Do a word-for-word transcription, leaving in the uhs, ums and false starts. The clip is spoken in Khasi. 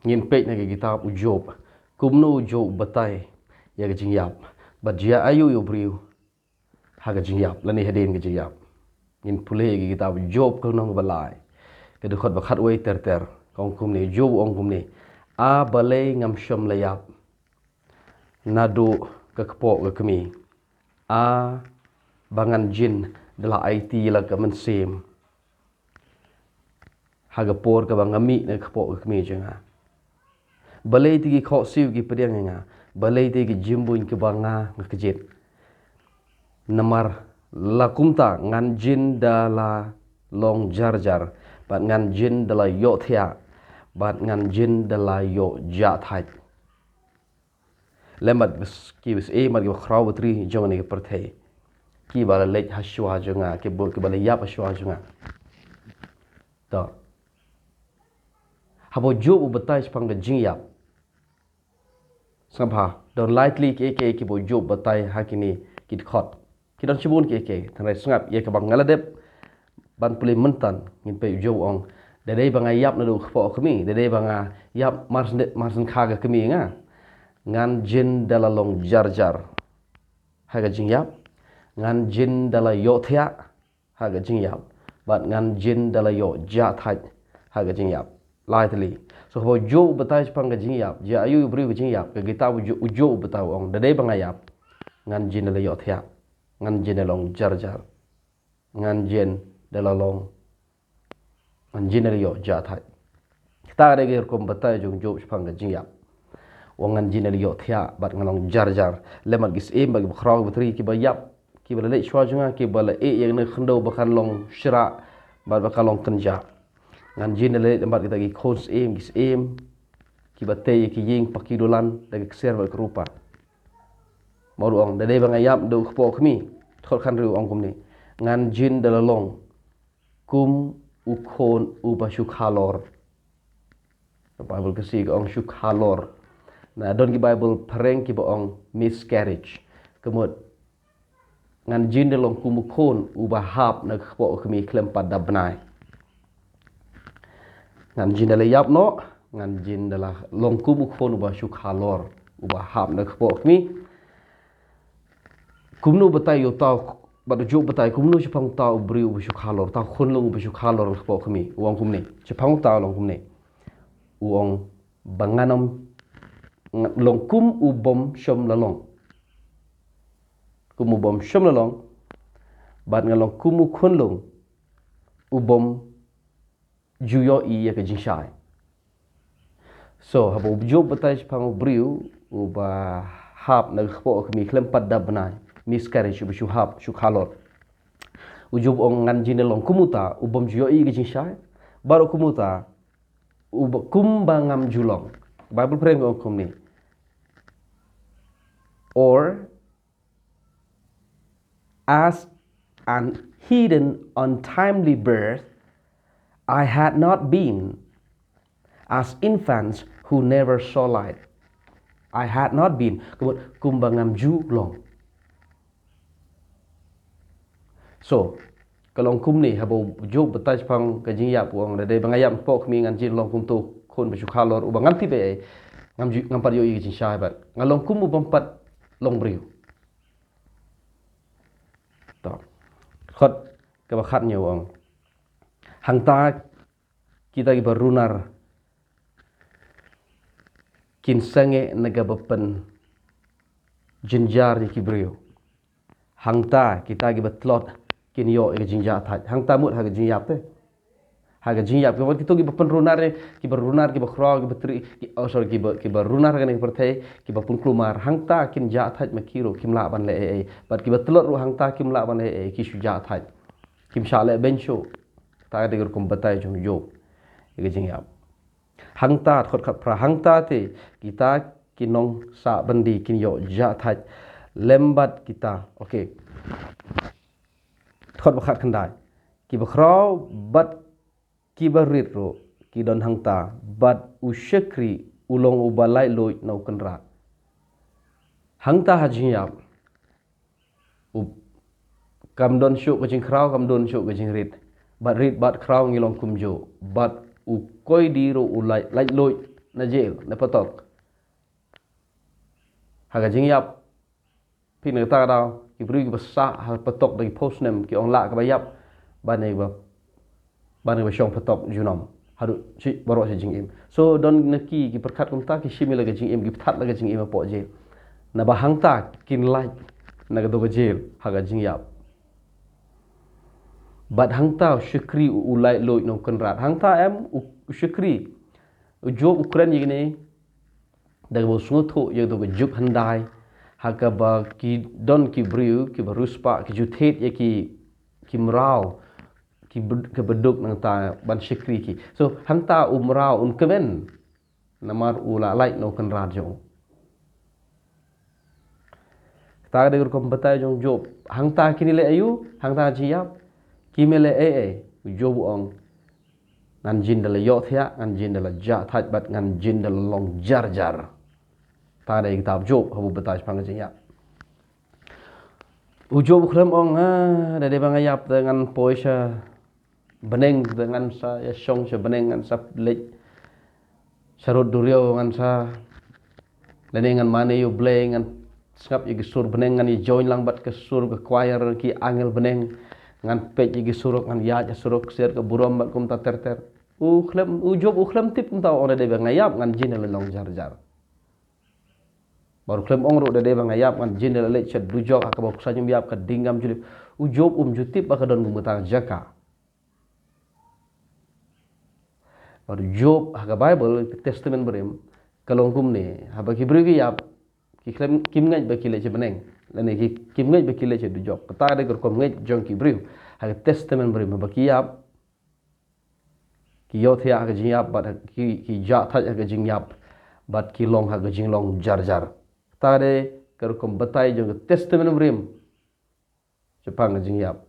Ngin peit na ka kitab u Job. Kumno u Job u batai ïa ka jingïap. Bad jia aïu ïa u briew ha ka jingïap, lane hadien ka jingïap. Ngin pule ïa ka kitab u Job ka lynnong ba lai, ka dkhot ba khatwei ter ter. Ka ong kumne, u Job u ong kumne: A balei ngam shym la ïap naduh ka kpoh ka kmie? A ba ngan jin da la aiti la ka mynsiem ha ka por kaba nga mih na ka kpoh ka kmie jong nga. Balei te ki khohsiew ki pdiang ïa nga? Balei te ki jimbuiñ kiba nga nga kjit? Namar la kumta ngan jin da la long jar jar, bad ngan jin da la ïohthiah, bad ngan jin da la ïoh jah thait. Lem bad ki bas-, ki bas-, eh, bad ki bakhraw batri jong kane ka pyrthei, kiba la leit ha shuwa jong nga, kiba, kiba la ïap ha shuwa jong nga. To. Haba u Job u batai shaphang ka jingïap, sngap ha, don lai tylli kiei kiei kiba u Job u batai ha kine ki dkhot. Ki don shibun kiei kiei, tang dei sngap ïa kaba nga la dep ban pule mynta. Ngin peit u Job u ong: Da dei ba nga ïap naduh ka kpoh ka kmie, da dei ba nga ïap mar syn-, mar syn kha ka kmie nga, ngan jin da la long jar jar ha ka jingïap, ngan jin da la ïohthiah ha ka jingïap, bad ngan jin da la ïoh jah thait ha ka jingïap. Lai tylli. So haba u Job u batai shaphang ka jingïap, jia aïu ïa u briew ka jingïap, ka kitab u Job, u Job u batai u ong: Da dei ba nga ïap, ngan jin da la ïohthiah, ngan jin da long jar jar, ngan jin da la long, ngan jin da la ïoh jah thait. Kata ka dei ka rukom batai jong u Job shaphang ka jingïap. U ong ngan jin da la ïohthiah bad ngan long jar jar. Lem bad ki syiem bad ki bakhraw batri kiba ïap, kiba la leit shuwa jong nga, kiba la ïeh ïa kane ka khyndew ba kan long shrah bad ba kan long kynjah. Ngan jin da la leit lem bad kita ki khun syiem, ki syiem kiba tei ïa ki ïing pa ki dulan da ki ksiar bad ki rupa. Bad u ong: Da dei ba nga ïap naduh ka kpoh ka kmie, dkhot khathynriew u ong kumne: Ngan jin da la long kum u khun uba shu khalor. Ka Baibl Khasi ka ong shu khalor. Na don ki Baibl phareng kiba ong miscarriage. Ka mut ngan jin da long kum u khun uba hap na ka kpoh ka kmie khlem pat da bnai. Ngan jin da la ïap noh, ngan jin da la long kum u khun uba shu khalor, uba hap na ka kpoh ka kmie. Kumno batai ïa uta, bad u Job batai kumno shaphang uta u briew uba shu khalor, uta u khunlung uba shu khalor na ka kpoh ka kmie? U ong kumne, shaphang uta u ong kumne. U ong ba ngan ym, ngan long kum u bym shym la long. Kum u bym shym la long, bad ngan long kum u khunlung u bym ju ïohi ïa ka jingshai. So, haba u Job batai shaphang u briew uba hap na ka kpoh ka kmie khlem pat da bnai, miscarriage, uba shu hap, shu khalor, u Job u ong ngan jin da long kum uta u bym ju ïohi ïa ka jingshai, baroh kum uta uba, kumba ngam ju long. Baibl phareng ka ong kumne: Or as an hidden untimely birth, I had not been, as infants who never saw light. I had not been. Kumba, kumba ngam ju long. So, ka long kumne, haba u Job batai shaphang ka jingïap u ong da dei ba nga ïap na ka kpoh ka kmie ngan jin long kum uta u khun ba shu khalor uba ngam tip ei ei. Ngam ju, ngam pat ïohi ka jingshai bad nga long kum u bym pat long briew. To. Khot kaba khatnïew u ong: Hangta kita kiba runar kin sangeh na kaba pynjynjar ïa ki briew. Hangta kita kiba tlot kin ïoh ïa ka jingjahthait. Hangta mut ha ka jingïap te. Ha ka jingïap, kiba, kito kiba pynrunar, kiba runar, kiba khraw, kiba tri, ki, oh, sorry, kiba, kiba runar ha kane ka pyrthei, kiba pynkulmar, hangta kin jahthait ma ki ruh, kim lah ban leh ei ei. Bad kiba tlot ruh hangta kim lah ban leh ei ei, ki shu jahthait. Kim shah leh beiñ shuh. Kata ka dei ka rukom batai jong u Job ïa ka jingïap. Hangta, dkhot khatphra, hangta te kita ki nongsah byndi kin ïoh jahthait lem bad kita. Okay. Dkhot ba khatkhyndai. Kiba khraw bad kiba rit ruh ki don hangta, bad u shakri u long uba laitluid na u kynrad. Hangta ha jingïap, u, kam don shuh ka jingkhraw, kam don shuh ka jingrit. Bad rit bad khraw ngi long kumjuh. Bad u koidi ruh u lait, laitluid na jail, na patok. Ha ka jingïap, phi na kata ka daw, ki briew kiba sah ha patok da ki phew snem, ki ong lah kaba ïap, ban ïa ba, ban ïa ba shong patok junom. Haduh shi, baroh shi jingim. So, don na ki, ki pyrkhat kumta, ki shim ïa la ka jingim, ki pyrkhat la ka jingim hapoh jail. Naba hangta, kin lait, na ka dong ka jail, ha ka jingïap. Bad hangta, u shakri u, u laitluid na u kynrad. Hangta em, u, u shakri. U Job u kren ïa kine, da kaba u sngewthuh ïa ka dong ka juk hyndai, ha kaba ki don ki briew, kiba riewspah, ki ju thied ïa ki, ki mraw, ki bad-, kiba duk nangta ban shakri ki. So, hangta u mraw un kmen, namar u la lait na u kynrad jong u. Kata ka dei ka rukom batai jong u Job. Hangta kine leh aïu, hangta jingïap, kim leh ei ei, u Job u ong. Ngan jin da la ïohthiah, ngan jin da la jah thait bad ngan jin da la long jar jar. Kata ka dei ka kitab Job, haba batai shaphang ka jingïap. U Job u khlem ong, ah, da dei ba nga ïap te ngan poi sha bneng, te ngan sa ïa shong sha bneng, ngan sa leit sha rud duriaw, ngan sa, lane ngan mane ïa u Blei, ngan sngap ïa ki sur bneng, ngan ïa join lang bad ka sur ka choir, ki angel bneng, ngan peit ïa ki surok, ngan ïaid ïa surok ksiar ka burom bad kumta ter ter. U khlem, u Job u khlem tip kumta, u ong da dei ba nga ïap ngan jin da la long jar jar. Bad u khlem ong ruh da dei ba nga ïap ngan jin da la leit sha dujok ha kaba u khlaiñ um ïap ka ding kam julip. U Job um ju tip ba ka don kumta ka jaka. Bad u Job ha ka Baibl, ka Testament Barim, ka long kumne, haba ki briew ki ïap, ki khlem, kim ngeit ba ki leit sha bneng, lane ki, kim ngeit ba ki leit sha dujok. Kata ka dei ka rukom ngeit jong ki briew ha ka Testament Barim, haba ki ïap, ki ïohthiah ha ka jingïap bad ki, ki jah thait ha ka jingïap bad ki long ha ka jinglong jar jar. Kata ka dei ka rukom batai jong ka Testament Barim shaphang ka jingïap.